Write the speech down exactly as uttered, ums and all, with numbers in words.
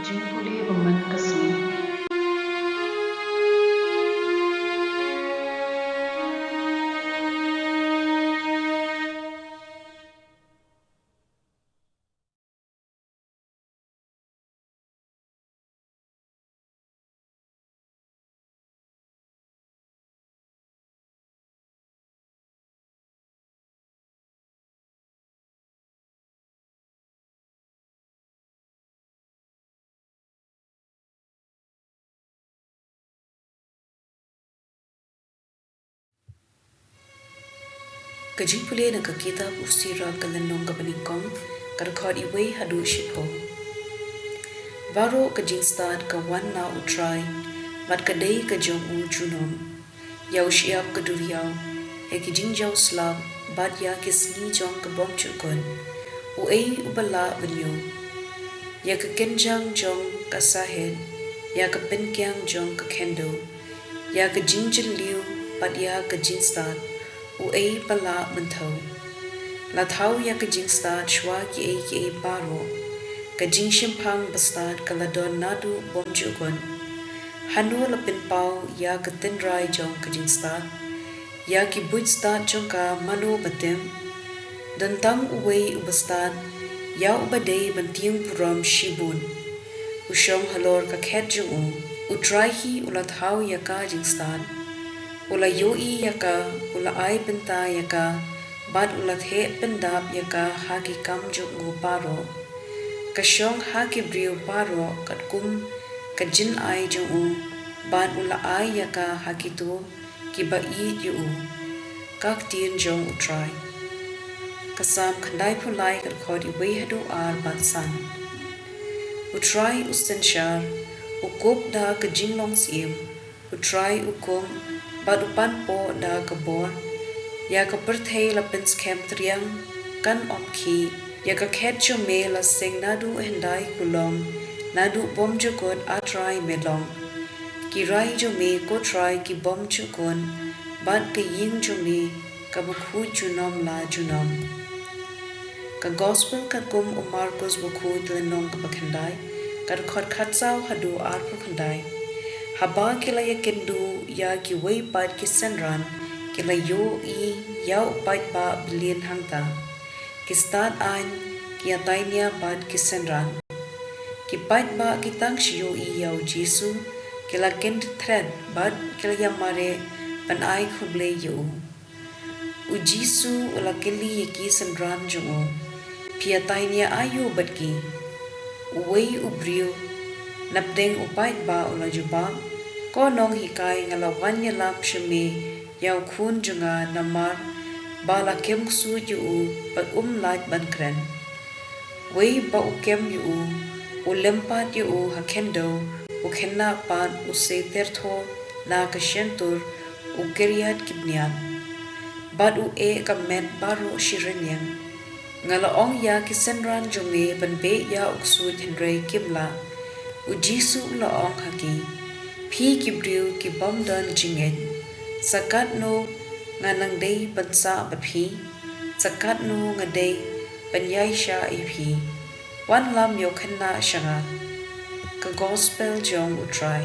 Jingpule ba man ka sngi. Ka jingpule na ka kitab u Sirach ka lynnong kaba nyngkong, ka dkhot wei haduh shiphew. Baroh ka jingstad ka wan na U Trai, bad ka dei ka jong u junom. Ïa u shyiap ka duriaw, ïa ki jingjaw slap, bad ïa ki sngi jong ka bymjukut, uei uba lah ban ïoh? Ïa ka kynjang jong ka sahet, ïa ka pynkiang jong ka khyndew, ïa ka jingjylliew bad ïa ka jingstad, uei ba lah ban thew? La thaw ïa ka jingstad shuwa kiei kiei baroh. Ka jingshemphang bastad ka la don naduh bymjukut. Hano la pynpaw ïa ka tynrai jong ka jingstad? Ïa ki buit stad jong ka mano ba tip? Don tang uwei uba stad, ïa uba dei ban tieng burom shibun. U shong halor ka khet jong u, U Trai hi u la thaw ïa ka jingstad. U la ïohi ïa ka, u la ai bynta ïa ka, bad u la theh pyndap ïa ka ha ki kam jong u baroh. Ka shong ha ki briew baroh katkum ka jingai jong u, bad u la ai ïa ka ha kito kiba ïeit ïa u. Ka ktien jong U Trai. Ka Salm khyndaiphew lai, ka dkhot wei haduh ar bad san. U Trai u synshar, u kup da ka jinglong syiem, U Trai u kum, bad u panpoh da ka bor. Ïa ka pyrthei la pynskhem triang, kan ym khih. Ïa ka khet jong me la seng naduh hyndai kulom, naduh bymjukut, A Trai, me long. Ki rai jong me, ko Trai, ki bymjukut, bad ka ïing jong me, ka bakhuid junom la junom. Ka Gospel katkum u Markos bakhuid, lynnong kaba khyndai, ka dkhot khatsaw haduh arphew khyndai. Haba ki la ïakynduh ïa kiwei pat ki synran, ki la ïohi ïa u paidbah byllieng hangta. Ki stad aiñ, ki ïatainia bad ki synran. Ki paidbah ki tang shu ïohi ïa U Jisu, ki la kynthret bad ki la ïamareh ban ai khublei ïa u. U Jisu u la kylli ïa ki synran jong u, phi ïatainia aïu bad ki? Uwei u briew napdeng u paidbah u la jubab, ko nonghikai, nga la wan ïalam sha me ïa u khun jong nga namar ba la kem ksuid ïa u bad um lait ban kren. Wei ba u kem ïa u, u lympat ïa u ha khyndew, u khynnah pat u sei tyrthoh na ka shyntur, u kyrïat ki bniat. Bad u eh ka met baroh shi rynïeng. Nga la ong ïa ki synran jong me ban beh ïa u ksuid hynrei kim lah. U Jisu u la ong ha ki, phi ki briew ki bym don jingngeit. Sa katno nga nang dei ban sah bad phi? Sa katno nga dei ban ïaishah ïa phi? Wanlam ïa u khynnah sha nga. Ka Gospel jong U Trai.